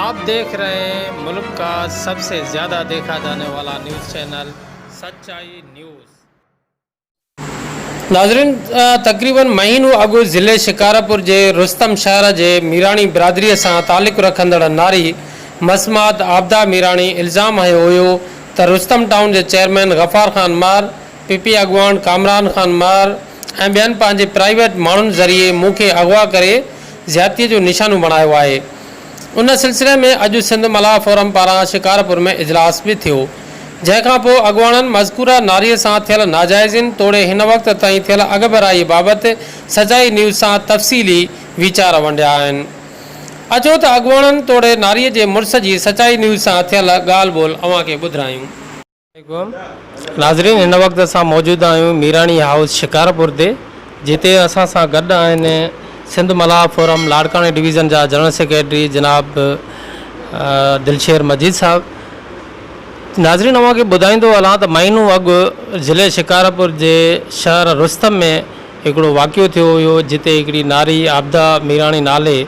آپ ديک رهي هين ملڪ ڪا سب سي زياده ديکا جاني والا نيوز چينل سچائي نيوز. ناظرين تقريبن مهينو اڳ ضلعي شڪارپور جي رستم شهر جي ميراڻي برادري سان تعلق رکندڙ ناري مسمات عابده ميراڻي الزام هنيو هيو ته رستم ٽائون جي چيئرمين غفار خان مهر، پي پي اڳواڻ ڪامران خان مهر ۽ ٻين پنهنجي پرائيويٽ ماڻهن ذريعي مون کي اغوا ڪري زيادتي جو نشانو بڻايو آهي. ان سلسلي ۾ اڄ سنڌ ملاح فورم پاران شڪارپور ۾ اجلاس به ٿيو، جنهن کان پوء اڳواڻن مذڪوره ناريء سان ٿيل ناجائزين توڙي هن وقت تائين ٿيل اڳڀرائي بابت سچائي نيوز سان تفصيلي ويچار ونڊيا آهن. اچو ته اڳواڻن توڙي ناريء جي مڙس جي سچائي نيوز سان ٿيل ڳالهه ٻولهه اوهان کي ٻڌرايون. عليڪم ناظرين هن وقت اسان موجود آهيون ميراڻي هائوس شڪارپور تي جتي اسان سان گڏ آهن سنڌ ملاح فورم لاڙڪاڻي ڊويزن جا جنرل سيڪريٽري جناب دلشير مجيد صاحب ناظرين اوهان کي ٻڌائيندو هلان ته مهينو اڳ ضلعي شڪارپور جي شهر رستم ۾ هڪڙو واقعو ٿيو هيو جتي هڪڙي ناري عابده ميراڻي نالي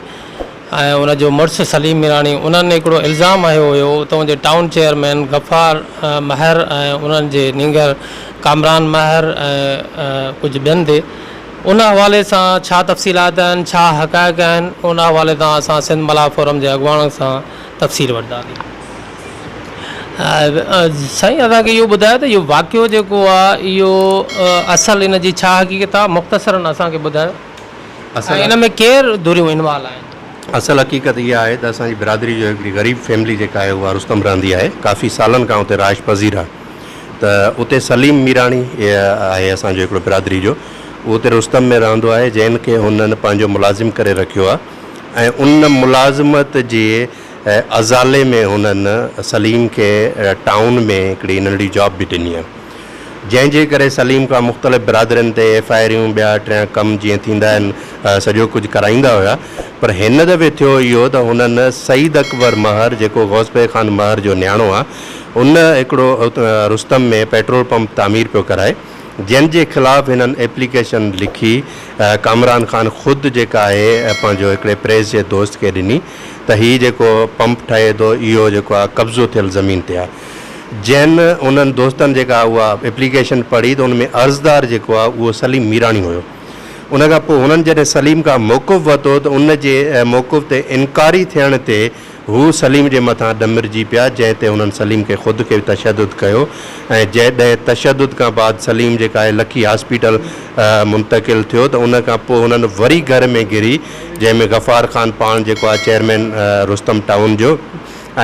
۽ ان جو مڙس سليم ميراڻي انهن هڪڙو الزام هنيو هيو اتان جي ٽائون چيئرمين غفار مهر ۽ انهن جي نينگر ڪامران مهر ۽ ڪجهه ٻين تي ان حوالي سان ڇا تفصيلات آهن ڇا حقائق آهن ان حوالي تان اسان سنڌ ملاح فورم جي اڳواڻن سان تفصيل وٺنداسين. سائين اسان کي اهو ٻڌايو ته اهو واقعو جيڪو آهي اهو اصل ان جي ڇا حقيقت آهي مختصرن اسان کي ٻڌايو. ۽ ان ۾ ڪير ڌريون انوالو آهن؟ اصل حقيقت اها آهي ته اسان جي برادري جو هڪڙي غريب فيملي جيڪا آهي اها رستم رهندي آهي ڪافي سالن کان اتي رهائش پذير آهي ته اتي سليم ميراڻي آهي اسان جو هڪڙو برادري جو اهو اتي رستم ۾ رهندو آهي جنهن کي هنن پنهنجو ملازم ڪري رکيو آهي ۽ ان ملازمت جي ازالي ۾ هنن سليم کي ٽائون ۾ هڪڙي ننڍڙي جاب به ڏني آهي. جنهن جي ڪري سليم کان مختلف برادرين تي ايف I آريون ٻيا ٽيان ڪم جيئن ٿيندا آهن سڄو ڪجهه ڪرائيندا هيا پر هن دفعي ٿيو اهو ته هنن سعيد اڪبر مهر جيڪو غوث بيگ خان مهر جو نياڻو آهي ان هڪڙو رستم ۾ پيٽرول پمپ تعمير پيو ڪرائي جنهن جي خلاف هنن ايپليڪيشن لکي ڪامران خان خود جيڪا آهي پنهنجو هڪڙي پريس جي دوست کي ڏني ته هي جيڪو پمپ ٺهي ٿو اهو جيڪو آهي قبضو ٿيل زمين تي آهي جنھن انھن دوستن جيڪا اها ايپليڪيشن پڙهي ته ان ۾ عرضدار جيڪو آهي اهو سليم ميراڻي هيو. ان کان پوء هنن جڏهن سليم کان موقف ورتو ته ان جي موقف تي انڪاري ٿيڻ تي هو سليم جي مٿان ڏمرجي پيا جنهن تي هنن سليم کي خود کي تشدد ڪيو ۽ جڏهن تشدد کان بعد سليم جيڪا آهي لکي هاسپيٽل منتقل ٿيو ته ان کان پوء هنن وري گهر ۾ گهري جنهن ۾ غفار خان پاڻ جيڪو آهي چيئرمين رستم ٽائون جو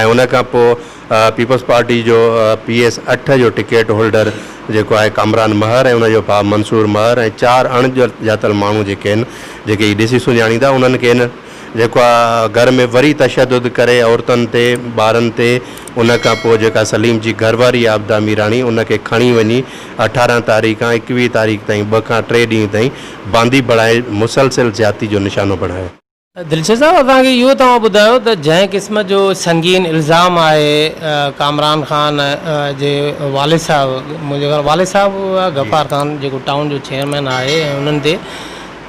۽ ان کان پوء پيپلز پارٽي جو پي ايس اٺ جو ٽڪيٽ هولڊر جيڪو آهي ڪامران مهر ۽ ان جو ڀاء منصور مهر ۽ چار اڻ ڄاتل ماڻهو جيڪي آهن جيڪي هي ڏسي سڃاڻيندا انهن کي هن جيڪو آهي گهر ۾ وري تشدد ڪري عورتن تي ٻارن تي ان کان پوء جيڪا سليم جي گهر واري عابده ميراڻي ان کي کڻي وڃي 18 تاريخ کان 21 تاريخ تائين ٻه کان ٽي ڏينهن تائين باندي بڻائي مسلسل زيادتي جو نشانو بڻايو. دلشاد صاحب اسان کي اهو توهان ٻڌايو ته جنهن قسم جو سنگين الزام آهي ڪامران خان جي والد صاحب منهنجي خيال والد صاحب غفار خان جيڪو ٽائون جو چيئرمين آهي ۽ انهن تي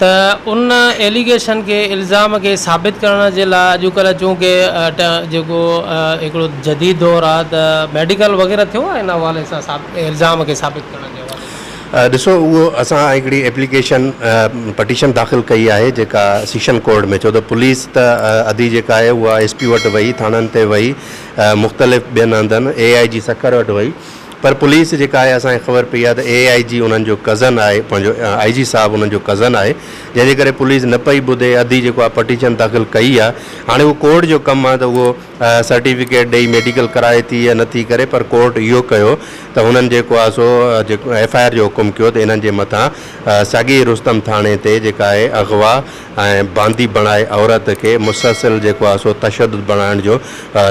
ته ان ايليگيشن کي الزام کي ثابت ڪرڻ جي لاء اڄڪلهه چونڪه جيڪو هڪڙو جديد دور آهي ته ميڊيڪل وغيره ٿيو آهي ان حوالي سان الزام کي ثابت ڪرڻ جي حوالي سان. ڏسو اهو اسان هڪڙي ايپليڪيشن پٽيشن داخل ڪئي آهي جيڪا سيشن ڪورٽ ۾ ڇو ته پوليس ته ادي جيڪا آهي اها ايس پي وٽ وئي ٿاڻن تي وئي مختلف ٻين هنڌن اي آء جي سکر وٽ وئي پر پوليس جيڪا آهي اسان کي خبر پئي آهي ته اي آء جي انهن جو ڪزن آهي پنهنجو آء جي صاحب انهن جو ڪزن آهي جنهن جي ڪري پوليس نه پئي ٻڌي ادي جيڪو آهي پٽيشن داخل ڪئي آهي هاڻي اهو ڪورٽ جو ڪم آهي ته اهو سرٽيفڪيٽ ڏئي ميڊيڪل ڪرائي ٿي يا نه ٿي ڪري پر ڪورٽ اهو ڪيو ته هنن جيڪو آهي سو جيڪو ايف I R جو حڪم ڪيو ته انهن جي مٿان ساڳئي رستم ٿاڻي تي جيڪا آهي اغوا ۽ باندي بڻائي عورت کي مسلسل جيڪو آهي سو تشدد بڻائڻ جو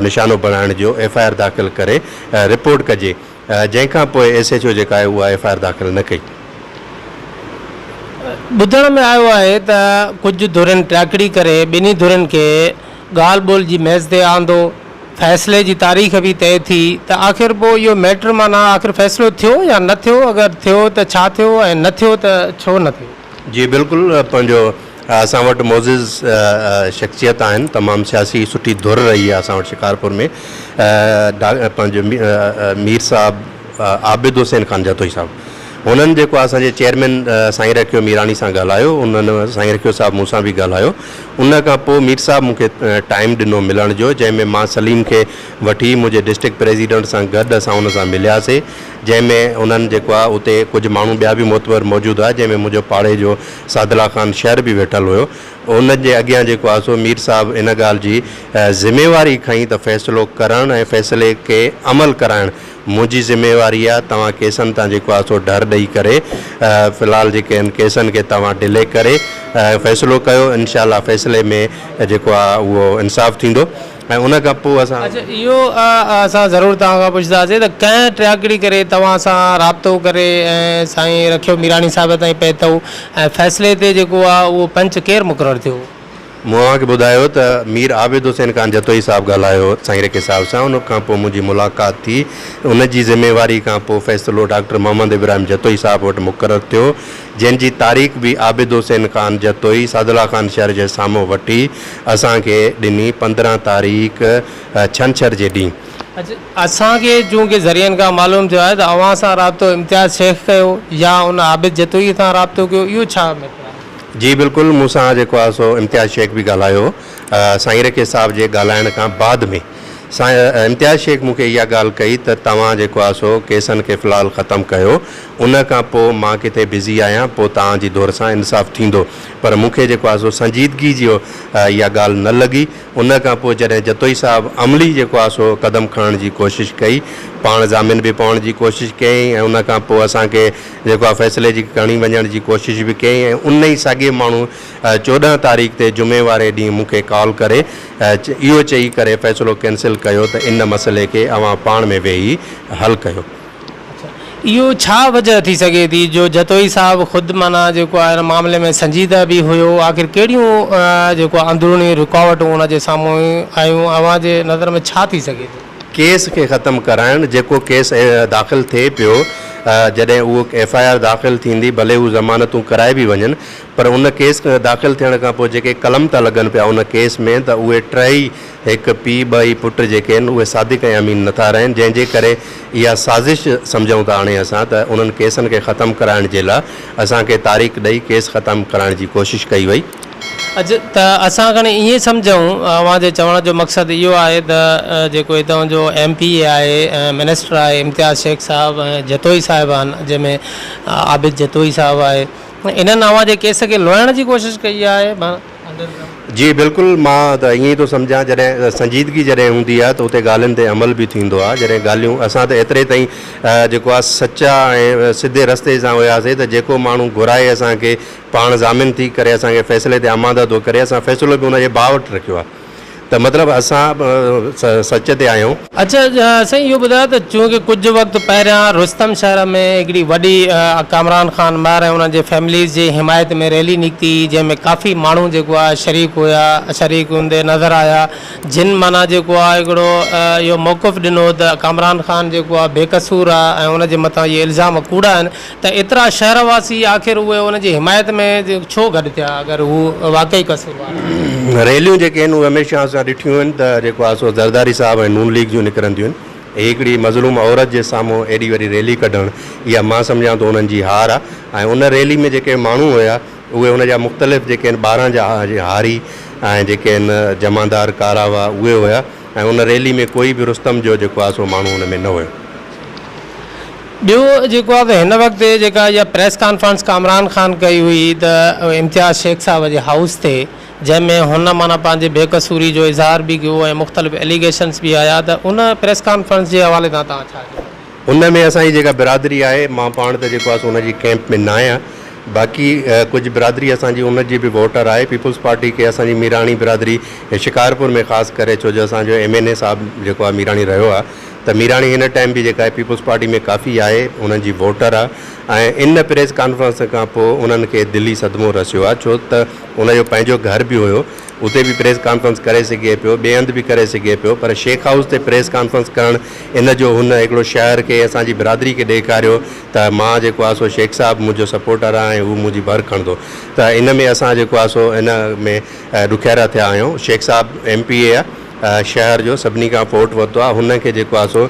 نشانو بڻائڻ جو ايف I R داخل ڪري رپورٽ ڪجي جنهن کان پوء ايس ايڇ او جيڪا آهي اها ايف I R داخل نه ڪئي. ٻڌڻ ۾ آيو آهي ته ڪجهه ڌرين ٽياڪڙي ڪري ٻنهي ڌرين کي ڳالهه ٻولهه جي ميز تي آندو، فيصلي جي تاريخ به طئي ٿي ته آخر پوء اهو ميٽر معنيٰ آخر فيصلو ٿيو يا نه ٿيو، اگر ٿيو ته ڇا ٿيو ۽ نه ٿيو ته ڇو نه ٿيو؟ جي بلڪل پنهنجو اسان وٽ معزز شخصيت آهن تمام سياسي سٺي ڌر رهي آهي اسان وٽ شڪارپور ۾ پنهنجو مير صاحب عابد حسين خان جتوئي صاحب هنن جيڪو اسان جي چيئرمين سائين رکيو ميراڻي سان ڳالهايو انهن سائين رکيو صاحب مون سان به ڳالهايو ان کان پوء مير صاحب مون کي ٽائيم ڏنو ملڻ جو جنهن ۾ مان سليم کي وٺي منهنجي ڊسٽرڪٽ پريزيڊنٽ سان گڏ اسان ان سان ملياسي جنهن ۾ انهن جيڪو آهي اتي ڪجهه ماڻهو ٻيا به معتبر موجود هئا جنهن ۾ منهنجو پاڙي جو سعدالله خان شر به ويٺل هيو ان جي اڳيان جيڪو آهي سو مير صاحب ان ڳالهه جي ذميواري کنئي ته فيصلو ڪرڻ ۽ فيصلي کي عمل ڪرائڻ منهنجي ذميواري آهي توهان ڪيسن تان جيڪو آهي سو ڍر ڏئي ڪري في الحال جيڪي آهن ڪيسن کي توهان ڊلي ڪري فيصلو ڪيو انشاء الله فيصلي ۾ جيڪو آهي اهو انصاف ٿيندو ۽ ان کان پوء اسان. اڇا اهو اسان ضرور توهان کان پڇنداسين ته ڪنهن ٽياڪڙي ڪري توهان سان رابطو ڪري ۽ سائين رکيو ميراڻي صاحب تائين پهتو ۽ فيصلي تي جيڪو آهي اهو پنچ ڪير مقرر ٿيو؟ مون اوهان کي ٻڌايو ته مير عابد حسين خان جتوئي صاحب ڳالهايو سائين رڪي صاحب سان ان کان پوء منهنجي ملاقات ٿي ان جي ذميواري کان پوء فيصلو ڊاڪٽر محمد ابراهيم جتوئي صاحب وٽ مقرر ٿيو جنهن جي تاريخ به عابد حسين خان جتوئي سعدالله خان شر جي سامهون وٺي اسان کي ڏني 15 تاريخ ڇنڇر جي ڏينهن. اسان کي چونڪه ذريعن کان معلوم ٿيو آهي ته اوهان سان رابطو امتياز شيخ ڪيو يا ان عابد جتوئي سان رابطو ڪيو اهو ڇا ميٽر آهي؟ جي بلڪل مون سان جيڪو آهي سو امتياز شيخ به ڳالهايو هو سائين رڪي صاحب جي ڳالهائڻ کان بعد ۾ سائين امتياز شيخ مون کي اها ڳالهه ڪئي ته توهان جيڪو آهي سو ڪيسن کي في الحال ختم ڪيو ان کان پوء مان ڪٿي بزي آهيان پوء توهان جي ڌر سان انصاف ٿيندو پر مون کي جيڪو آهي سو سنجيدگي جي اها ڳالهه نه لڳي ان کان پوء جڏهن جتوئي صاحب عملي جيڪو آهي سو قدم کڻڻ جي ڪوشش ڪئي پاڻ ضامن به پوڻ جي ڪوشش ڪيائين ۽ ان کان پوء اسان کي جيڪو آهي فيصلي جي کڻي وڃڻ جي ڪوشش به ڪيائين ۽ ان ئي ساڳئي ماڻهو 14 تاريخ تي جمعي واري ڏينهن مون کي ڪال ڪري اهو چئي ڪري فيصلو ڪينسل ڪيو ته ان مسئلي کي اوهان پاڻ ۾ ويهي حل ڪيو. اهو ڇا وجه ٿي سگهي ٿي جو جتوئي صاحب خود معنيٰ جيڪو آهي ان معاملي ۾ سنجيده به هيو آخر ڪهڙيون جيڪو آهي اندروني رڪاوٽون ان جي سامهون آيون اوهان جي نظر ۾ ڇا ٿي سگهي ٿو؟ ڪيس کي ختم ڪرائڻ جيڪو ڪيس داخل ٿئي پيو جڏهن اهو ايف I R داخل ٿيندي ڀلي هو ضمانتون ڪرائي به وڃن پر ان ڪيس داخل ٿيڻ کان پوء جيڪي قلم ٿا لڳن پيا ان ڪيس ۾ ته اهي ٽئي هڪ پيء ٻه ئي پٽ جيڪي آهن اهي صادق ۽ امين نٿا رهن جنهن جي ڪري اها سازش سمجهون ٿا هاڻي اسان ته انهن ڪيسن کي ختم ڪرائڻ جي لاء اسان کي تاريخ ڏئي ڪيس ختم ڪرائڻ جي ڪوشش ڪئي وئي. اچ ته اسان کڻي ائين سمجهون اوهان جي چوڻ جو مقصد اهو آهي ته جيڪو هتان جو ايم پي اي آهي ۽ منسٽر آهي امتياز شيخ صاحب ۽ جتوئي صاحب آهن جنهن ۾ عابد جتوئي صاحب آهي انهن اوهان جي ڪيس کي لوئڻ جي ڪوشش ڪئي آهي جي بلڪل مان ته ائين ئي ٿو سمجهان جڏهن سنجيدگي جڏهن هوندي آهي ته اتي ڳالهين تي عمل به ٿيندو آهي جڏهن ڳالهيون اسان ته ايتري تائين جيڪو آهي سچا ۽ سڌي رستي سان هياسي ته جيڪو ماڻهو گهرائي اسان کي پاڻ ضامن ٿي ڪري اسان کي فيصلي تي آماده ٿو ڪري اسان فيصلو به ان جي باء وٽ رکيو آهي ته مطلب اسان سچ تي آهيون. اڇا سائين اهو ٻڌايو ته چونڪه ڪجهه وقت پهريان رستم شهر ۾ هڪڙي وڏي ڪامران خان مهر ۽ انهن جي فيمليز جي حمايت ۾ ريلي نڪتي جنهن ۾ ڪافي ماڻهو جيڪو آهي شريڪ هيا شريڪ هوندي نظر آيا جن معنيٰ جيڪو آهي هڪڙو اهو موقف ڏنو ته ڪامران خان جيڪو آهي بي قصور آهي ۽ ان جي مٿان اهي الزام ڪوڙا آهن ته ايترا شهر واسي آخر اهي ان جي حمايت ۾ ڇو گڏ ٿيا اگر هو واقعي قصوروار آهن. ريليون جيڪي آهن اهي هميشه اسان ڏٺيون آهن ته جيڪو آهي سو زرداري صاحب ۽ نون ليگ جون نڪرنديون آهن. هي هڪڙي مظلوم عورت جي سامهون ايڏي وڏي ريلي ڪڍڻ اها مان سمجهان ٿو انهن جي هار آهي ۽ ان ريلي ۾ جيڪي ماڻهو هيا اهي ان جا مختلف جيڪي آهن ٻاهران جا هاري ۽ جيڪي آهن جمعدار ڪارا هئا اهي هيا ۽ ان ريلي ۾ ڪوئي به رستم جو جيڪو آهي سو ماڻهو ان ۾ نه هيو. ٻيو جيڪو آهي ته هن وقت جيڪا اها پريس ڪانفرنس ڪامران خان ڪئي هئي ته امتياز شيخ صاحب جي هائوس تي جنهن ۾ هن معنيٰ پنهنجي بي قصوري جو اظهار به ڪيو ۽ مختلف اليگيشنس به آيا ته ان پريس ڪانفرنس جي حوالي سان توهان ڇا چوندو؟ ان ۾ اسان جي جيڪا برادري آهي مان پاڻ ته جيڪو آهي سو ان جي ڪئمپ ۾ نه آهيان باقي ڪجهه برادري اسان جي ان جي به ووٽر آهي پيپلز پارٽي کي اسان جي ميراڻي برادري شڪارپور ۾ خاص ڪري ڇو جو اسان جو ايم اين اي صاحب جيڪو آهي ميراڻي رهيو آهي ته ميراڻي هن ٽائيم به جيڪا آهي پيپلز پارٽي ۾ ڪافي آهي انهن جي ووٽر آهي ۽ ان پريس ڪانفرنس کان پوء انهن کي دلي صدمو رسيو آهي ڇو ته ان جو پنهنجو گهر به هيو اتي به پريس ڪانفرنس ڪري سگهي پيو ٻئي هنڌ به ڪري سگهي پيو پر شيخ هائوس تي پريس ڪانفرنس ڪرڻ ان جو هن هڪڙو شهر کي اسان جي برادري کي ڏيکاريو ته مان جيڪو آهي سو شيخ صاحب منهنجو سپورٽر آهي ۽ هو منهنجي ڀر کڻندو ته ان ۾ اسان جيڪو آهي سو ان ۾ ڏکيارا ٿيا آهيون شيخ صاحب ايم پي اي آهي شهر جو سڀني کان فوٽ ورتو آهي هن کي جيڪو آهي سو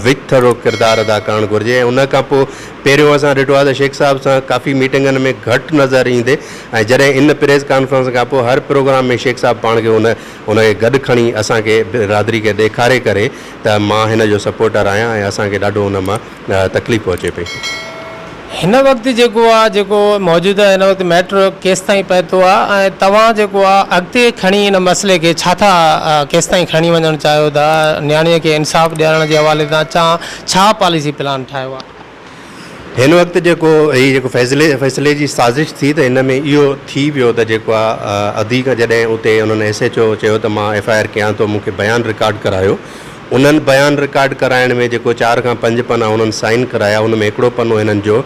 وچ ٿرو ڪردار ادا ڪرڻ گهرجي ۽ ان کان پوء پهريون اسان ڏٺو آهي ته شيخ صاحب سان ڪافي ميٽنگن ۾ گهٽ نظر ايندي ۽ جڏهن ان پريس ڪانفرنس کان پوء هر پروگرام ۾ شيخ صاحب پاڻ کي ان ان کي گڏ کڻي اسان کي برادري کي ڏيکاري ڪري ته مان هن جو سپورٽر آهيان ۽ اسان کي ڏاڍو ان مان تڪليف پهچي پئي. هن وقت جيڪو آ جيڪو موجوده هن وقت ميٽر ڪيستائين پهتو آ ۽ توهان جيڪو آ اڳتي کڻي ان مسئلي کي ڇا ٿا ڪيستائين کڻي وڃڻ چاهيو ٿا نياڻي کي انصاف ڏيارڻ جي حوالي سان چان ڇا پاليسي پلان ٺاهيو آ؟ هن وقت جيڪو هي جيڪو فيصلي فيصلي جي سازش ٿي ته ان ۾ اهو ٿي ويو ته جيڪو آ اڌي کان جڏهن اتي انهن ايس ايڇ او چيو ته مان ايف I R ڪيان ٿو مون کي بيان رڪارڊ ڪرايو انهن بيان رڪارڊ ڪرائڻ ۾ جيڪو چار کان پنج پنا انهن سائن ڪرايا ان ۾ هڪڙو پنو هنن جو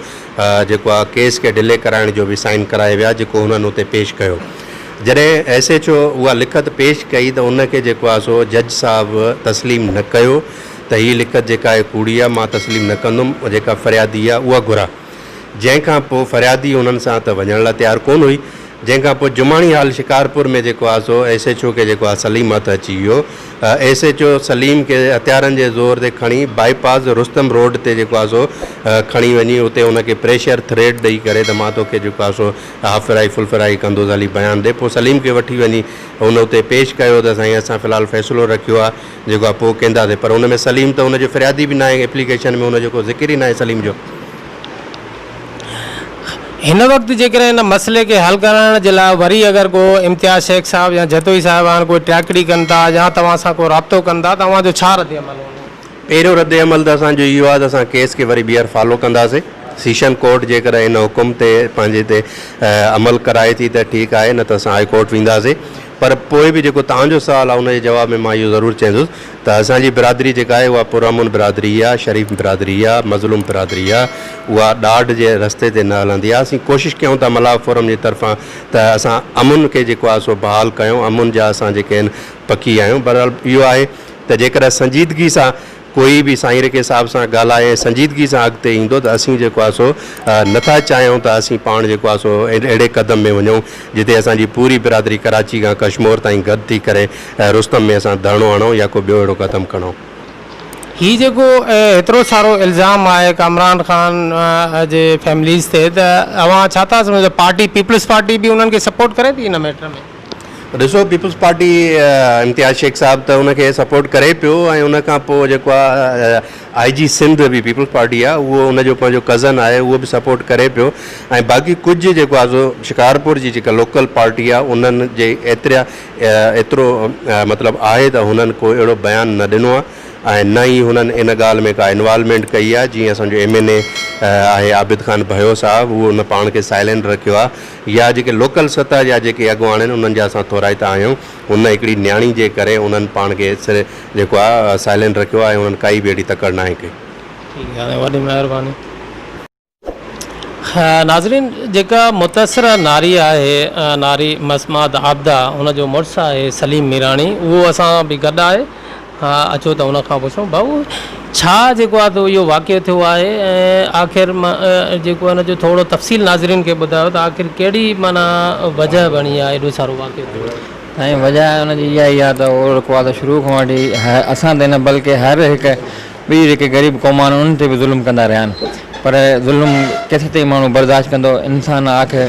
جيڪو آ ڪيس کي ڊلي ڪرائڻ جو به سائن ڪرائي ويا جيڪو هنن اتي پيش ڪيو جڏهن ايس ايڇ او اها لکت پيش ڪئي ته ان کي جيڪو آ سو جج صاحب تسليم نه ڪيو ته هي لکت جيڪا آهي ڪوڙي آ مان تسليم نه ڪندم جيڪا فريادي آ اها گهرا جنهن کان پوء فريادي انهن سان ته وڃڻ لاء تيار ڪونه هئي جنهن کان پوء جماڻي هال شڪارپور ۾ جيڪو آ سو ايس ايڇ او کي جيڪو آ سليم هٿ اچي ويو. ايس ايڇ او سليم کي هٿيارن جي زور تي کڻي بائي پاس رستم روڊ تي جيڪو آ سو کڻي وڃي اتي ان کي پريشر ٿريٽ ڏئي ڪري ته مان توکي جيڪو آ سو هاف فرائي فل فرائي ڪندوس هلي بيان ڏي پوء سليم کي وٺي وڃي ان اتي پيش ڪيو ته سائين اسان في الحال فيصلو رکيو آ جيڪو آ پوء ڪينداسي پر ان ۾ سليم ته ان جو فريادي به ناهي ايپليڪيشن ۾ ان جو ڪو ذڪر ئي ناهي سليم جو. هن وقت جيڪڏهن ان مسئلي کي حل ڪرائڻ جي لاء وري اگر ڪو امتياز شيخ صاحب يا جتوئي صاحبان ڪوئي ٽياڪڙي ڪن ٿا يا توهان سان ڪو رابطو ڪن ٿا ته اوهان جو ڇا رد عمل هوندو؟ پهريون رد عمل ته اسان جو اهو آهي ته اسان ڪيس کي وري ٻيهر فالو ڪنداسين. سيشن ڪورٽ جيڪڏهن ان حڪم تي پنهنجي تي عمل ڪرائي ٿي ته ٺيڪ آهي نه ته اسان هاء ڪورٽ وينداسين. پر پوء به جيڪو توهان جو سوال آهي ان جي جواب ۾ مان اهو ضرور چوندس ته اسان جي برادري جيڪا آهي اها پرامن برادري آهي، شريف برادري آهي، مظلوم برادري آهي، اها ڏاڍ جي رستي تي نه هلندي آهي. اسين ڪوشش ڪيون ٿا ملاح فورم جي طرفان ته اسان امن کي جيڪو آهي سو بحال ڪيون، امن جا اسان جيڪي آهن پکي آهيون. بهرحال اهو آهي ته جيڪڏهن سنجيدگي سان ڪوئي به سائين رڪي صاحب سان ڳالهائي ۽ سنجيدگي سان اڳتي ايندو ته اسين جيڪو آهي سو نٿا چاهيون ته اسين پاڻ جيڪو آهي سو اهڙي قدم ۾ وڃون جتي اسان جي پوري برادري ڪراچي کان ڪشمور تائين گڏ ٿي ڪري رستم ۾ اسان ڌرڻو هڻون يا ڪو ٻيو اهڙو قدم کڻون. هي جيڪو هيترو سارو الزام آهي ڪامران خان جي فيمليز تي ته اوهان ڇا ٿا سمجهو ته پارٽي پيپلز پارٽي به انهن کي سپورٽ ڪري ٿي ان ميٽر ۾؟ ڏسو پيپلز پارٽي امتياز شيخ صاحب ته ان کي سپورٽ ڪري پيو ۽ ان کان پوء جيڪو آهي آء جي سنڌ به پيپلز پارٽي آهي اهو ان جو پنهنجو ڪزن آهي اهو به سپورٽ ڪري پيو ۽ باقي ڪجهه جيڪو آهي سو شڪارپور جي جيڪا لوڪل پارٽي آهي انهن جي ايترا ايترو مطلب آهي ته هنن ڪو اهڙو بيان نه ڏنو آهي ۽ نه ئي هنن ان ڳالهه ۾ ڪا انوالومينٽ ڪئي آهي جيئن اسان جو ايم اين اي آهي عابد خان ڀيو صاحب اهو ان پاڻ کي سائلينٽ رکيو آهي يا جيڪي لوڪل سطح جا جيڪي اڳواڻ آهن انهن جا اسان ٿورائتا آهيون ان هڪڙي نياڻي جي ڪري انهن پاڻ کي سر جيڪو آهي سائلينٽ رکيو آهي ۽ انهن ڪائي به اهڙي تڪڙ ناهي ڪئي. ٺيڪ آهي وڏي مهرباني. ناظرين جيڪا متاثره ناري آهي ناري مسمات عابده ان جو مڙس آهي سليم ميراڻي اهو اسان به گڏ آهي ها اچو ته ان کان پڇون ڀائو ڇا جيڪو آهي سو اهو واقعو ٿيو آهي ۽ آخر جيڪو ان جو ٿورو تفصيل ناظرين کي ٻڌايو ته آخر ڪهڙي معنيٰ وجهه بڻي آهي ايڏو سارو واقعو ٿيو آهي. سائين وجهه ان جي اها ئي آهي ته اهو رڪو آهي ته شروع کان وٺي اسان تي نه بلڪه هر هڪ ٻي جيڪي غريب قوم آهن انهن تي به ظلم ڪندا رهيا آهن پر ظلم ڪيسيتائين ماڻهو برداشت ڪندو انسان آخر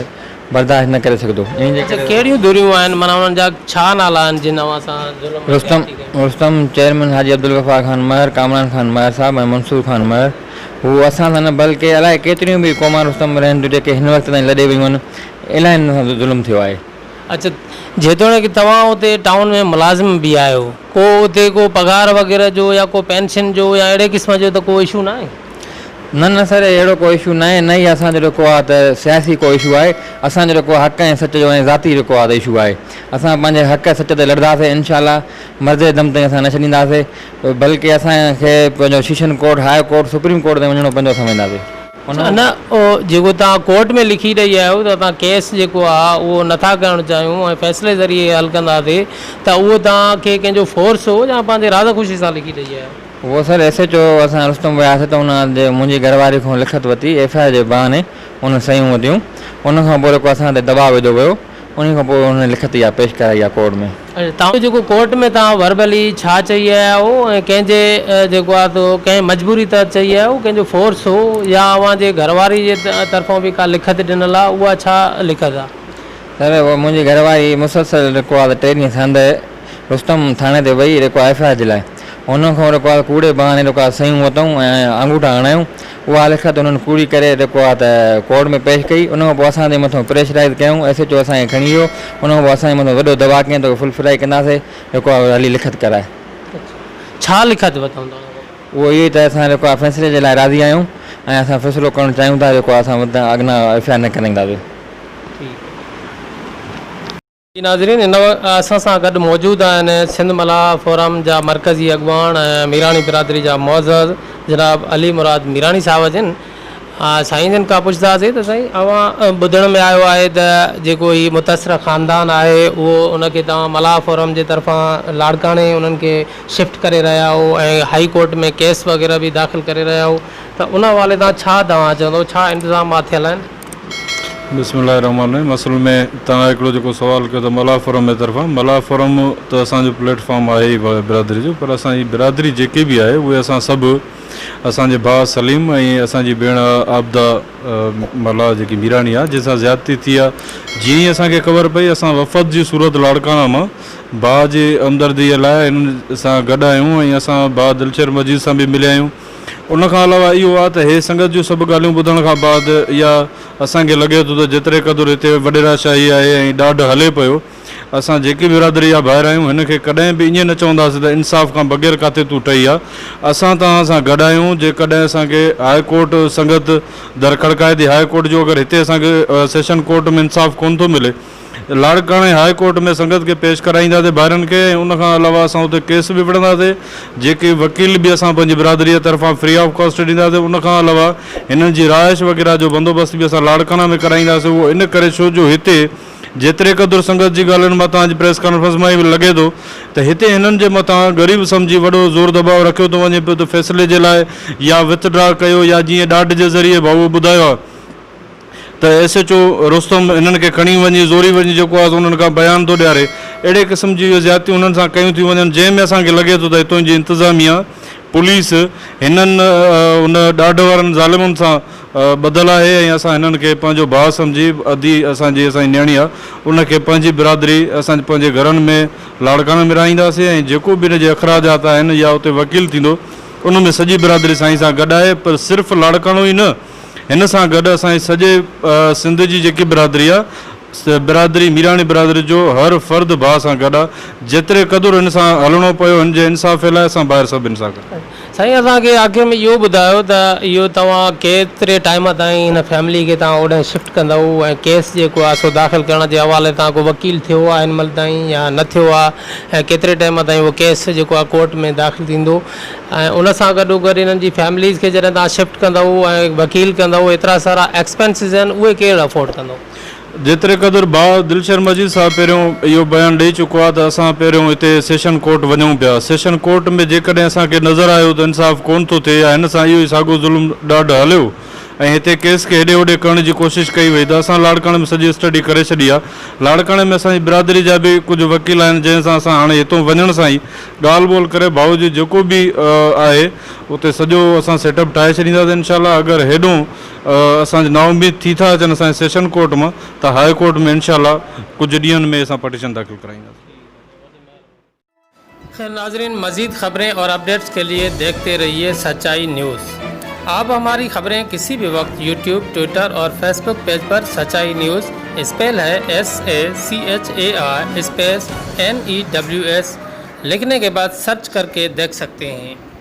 برداشت نه ڪري سگهندو انهي جي اڇا ڪري ڪهڙيون ڌريون آهن معنيٰ انهن جا ڇا نالا آهن جن اوهان سان ظلم ۽ رستم زيادتي ڪئي؟ رستم چيئرمين حاجي عبدالغفار خان مهر ڪامران خان مهر صاحب ۽ منصور خان مهر هو اسان سان نه بلڪه الائي ڪيتريون به قومان رستم ۾ رهن ٿيون جيڪي هن وقت تائين لڏي ويون آهن الاهي هنن سان ظلم ٿيو آهي. اڇا جيتوڻيڪ توهان اتي ٽائون ۾ ملازم به آهيو ڪو اتي ڪو پگهار وغيره جو يا ڪو پينشن جو يا اهڙي قسم جو ته ڪو اشو ناهي؟ نه نه سر اهڙو ڪو اشو ناهي نه ئي اسان جو جيڪو آهي ته سياسي ڪو اشو آهي اسان جو جيڪو حق ۽ سچ جو ۽ ذاتي جيڪو آهي ته اشو آهي اسان پنهنجي حق سچ تي لڙداسي انشاء الله مرضي دم تائين اسان نه ڇڏينداسي بلڪه اسان کي پنهنجو session court high court supreme court تائين وڃڻو پوندو اسان وينداسي. ان نه اهو جيڪو توهان ڪورٽ ۾ لکي ڏئي آيا آهيو ته اسان ڪيس جيڪو آهي اهو نٿا ڪرڻ چاهيون ۽ فيصلي ذريعي حل ڪنداسين ته اهو توهان کي ڪنهن جو فورس هو يا پنهنجي راض خوشي سان لکي ڏئي آيا آهيو؟ اهو سر ايس ايڇ او اسان رستم وياسين ته ان جي منهنجي گهر واري کان لکت ورتي ايف I R جي بهاني ان صحيحون ورتيون ان کان پوء جيڪو اسان تي دٻاء وڌو ويو انهي کان پوء هن لکت اها پيش ڪرائي آهي ڪورٽ ۾. توهان جيڪو ڪورٽ ۾ توهان وربلي ڇا چئي آيا آهيو ۽ ڪنهن جي جيڪو آهي سو ڪنهن مجبوري تحت چئي آيا آهيو ڪنهن جو فورس هو يا اوهان جي گهر واري جي طرفان به ڪا لکت ڏنل آهي اها ڇا لکت آهي؟ سر منهنجي گهر واري مسلسل جيڪو آهي ٽي ڏينهن ساندهه رستم ٿاڻي تي وئي جيڪو ايف I R جي لاء ان کان جيڪو آهي ڪوڙي بهاني جيڪو آهي صحيحون ورتائون ۽ آڱوٺا هڻايون اها لکت انهن ڪوڙي ڪري جيڪو آهي ته ڪورٽ ۾ پيش ڪئي ان کان پوء اسان جي مٿان پريشرائيز ڪيائون ايس ايڇ او اسان کي کڻي ويو ان کان پوء اسان جي مٿان وڏو دٻاء ڪيائين ته فل فرائي ڪنداسين جيڪو آهي هلي لکت ڪرائي. ڇا لکت ورتائون توهان کان؟ اهو اهو ئي ته اسان جيڪو آهي فيصلي جي لاء راضي آهيون ۽ اسان فيصلو ڪرڻ چاهيون ٿا جيڪو آهي اسان اڳنا ايف I R نه ڪرائينداسين. ٺيڪ. جي ناظرين هن وقت اسان سان گڏ موجود آهن سنڌ ملاح فورم جا مرڪزي اڳواڻ ۽ ميراڻي برادري جا معزز جناب علي مراد ميراڻي صاحب جن سائين جن کان پڇنداسين ته سائين اوهان ٻڌڻ ۾ آيو آهي ته جيڪو هي متاثره خاندان آهي اهو ان کي توهان ملاح فورم جي طرفان لاڙڪاڻي انهن کي شفٽ ڪري رهيا آهيو ۽ هائي ڪورٽ ۾ ڪيس وغيره به داخل ڪري رهيا آهيو ته ان حوالي سان ڇا توهان چوندو ڇا انتظامات ٿيل آهن؟ بسم الله الرحمٰن الرحيم اصل ۾ توهان هڪڙو جيڪو سوال ڪيو ته ملاح فورم جي طرفان ملاح فورم ته اسان جو پليٽ فارم آهي ئي برادري جو پر اسان جي برادري جيڪي به آهي اهي اسان سڀ اسان جي ڀاء سليم ۽ اسان جي ڀيڻ عابده ملاح جيڪي ميراڻي آهي جنهن سان زيادتي ٿي آهي جيئن ئي اسان کي خبر پئي اسان وفد جي صورت لاڙڪاڻا مان ڀاء جي همدردي لاء هنن سان گڏ آهيون ۽ اسان ڀاء دلشير مجيد سان به مليا آهيون ان کان علاوه اهو آهي ته هي سنگت جون سڀ ڳالهيون ٻڌڻ کان بعد اها اسان کي لڳي ٿو ته جيتري قدر هتي وڏيرا شاهي آهي ۽ ڏاڍ هلي پيو اسان جيڪي برادري جا ڀائر آهيون هن کي ڪڏهن به ائين نه چونداسين ته انصاف کان بغير ڪاٿي تون ٺهي آ اسان توهان سان گڏ آهيون جيڪڏهن اسان کي هاء ڪورٽ سنگت در کڙڪائي ٿي هاء ڪورٽ جو اگر هتي اسان کي سيشن ڪورٽ ۾ انصاف ڪونه ٿو ملي لاڙڪاڻي هاء ڪورٽ ۾ سنگت کي پيش ڪرائينداسين ڀائرن کي ۽ ان کان علاوه اسان اتي ڪيس به وڙهنداسين جيڪي وڪيل به اسان پنهنجي برادريء طرفان فري آف ڪاسٽ ڏينداسين ان کان علاوه هنن جي رهائش وغيره جو بندوبست به اسان لاڙڪاڻا ۾ ڪرائينداسين اهو ان ڪري ڇو جو هتي جيتري قدر سنگت جي ڳالهين مان توهان جي پريس ڪانفرنس مان ئي لڳي ٿو ته هتي هنن جي مٿان غريب سمجهي وڏو زور دٻاء رکيو ٿو وڃي پيو ته فيصلي جي لاء يا وٿ ڊرا ڪيو يا جيئن ڏاڍ جي ذريعي ڀائو ٻڌايو آهي ته ايس ايڇ او رستم هنن کي کڻي وڃي زوري وڃي جيڪو آهي سو انهن کان بيان ٿو ڏياري اهڙي قسم جون اهي زيادتيون انهن سان ڪيون ٿيون وڃن جنهن ۾ اسان کي لڳي ٿو ته هتون جي انتظاميا پوليس هنن ان ڏاڍ وارن ظالمن سان ٻڌل آهي ۽ اسان هنن کي پنهنجو ڀاء سمجهي ادي اسان جي اسان جي نياڻي آهي ان کي پنهنجي برادري اسان پنهنجي گهرن ۾ لاڙڪاڻي ۾ رهائينداسين ۽ جيڪو به ان جي اخراجات آهن يا اتي وڪيل ٿيندو ان ۾ سڄي برادري سائين سان گڏ آهي پر صرف لاڙڪاڻو ئي نه هن سان گڏ اسان جي سڄي سنڌ جي جيڪي برادري آ برادري ميراڻي برادري جو هر فرد ڀاء سان گڏ آ جيتري قدر هن سان هلڻو پيو هن جي انصاف لاء اسان ڀائر سڀ هن سان گڏ. سائين اسان کي آخر ۾ اهو ٻڌايو ته اهو توهان ڪيتري ٽائيم تائين هن فيملي کي توهان اوڏانهن شفٽ ڪندؤ ۽ ڪيس جيڪو آ سو داخل ڪرڻ جي حوالي تان ڪو وڪيل ٿيو آ هن مهل تائين يا نه ٿيو آ ۽ ڪيتري ٽائيم تائين اهو ڪيس جيڪو آ ڪورٽ ۾ داخل ٿيندو ۽ ان سان گڏو گڏ انهن جي فيمليز کي جڏهن توهان شفٽ ڪندؤ ۽ وڪيل ڪندؤ ايترا سارا ايڪسپينسز آهن اهي ڪير افورڊ ڪندو؟ جيتري قدر ڀاء دلشير مجيد صاحب پهريون اهو بيان ڏئي چڪو آهي ته اسان پهريون هتي سيشن ڪورٽ وڃون پيا سيشن ڪورٽ ۾ جيڪڏهن اسان کي نظر آيو ته انصاف ڪونه ٿو ٿئي يا هن سان اهو ئي ساڳو ظلم ڏاڍ هليو ۽ هتي ڪيس کي هيڏي هوڏي ڪرڻ جي ڪوشش ڪئي وئي ته اسان لاڙڪاڻي ۾ سڄي اسٽڊي ڪري ڇڏي آهي لاڙڪاڻي ۾ اسان جي برادري جا به ڪجهه وڪيل آهن جنهن سان اسان هاڻي هتون وڃڻ سان ئي ڳالهه ٻولهه ڪري ڀائو جو جيڪو به آهي اتي سڄو اسان سيٽ اپ ٺاهي ڇڏينداسين انشاء الله اگر هيڏو اسان جي نااميد ٿي ٿا اچن اسان جي سيشن ڪورٽ مان ته هاء ڪورٽ ۾ انشاء الله ڪجهه ڏينهن ۾ اسان پٽيشن داخل ڪرائينداسين. خير ناظرين مزيد خبرين اور اپڊيٽس کے لئے ديکھتي رھيے سچائي نيوز آپ ھماري خبرين ڪسي بھي وقت يوٽيوب ٽوئٽر اور فيسبوڪ پيج پر سچائي نيوز اسپيل ھي S A C H A I space N E W S لکھني کے بعد سرچ ڪر ڪي ديکھ سکتي ھين.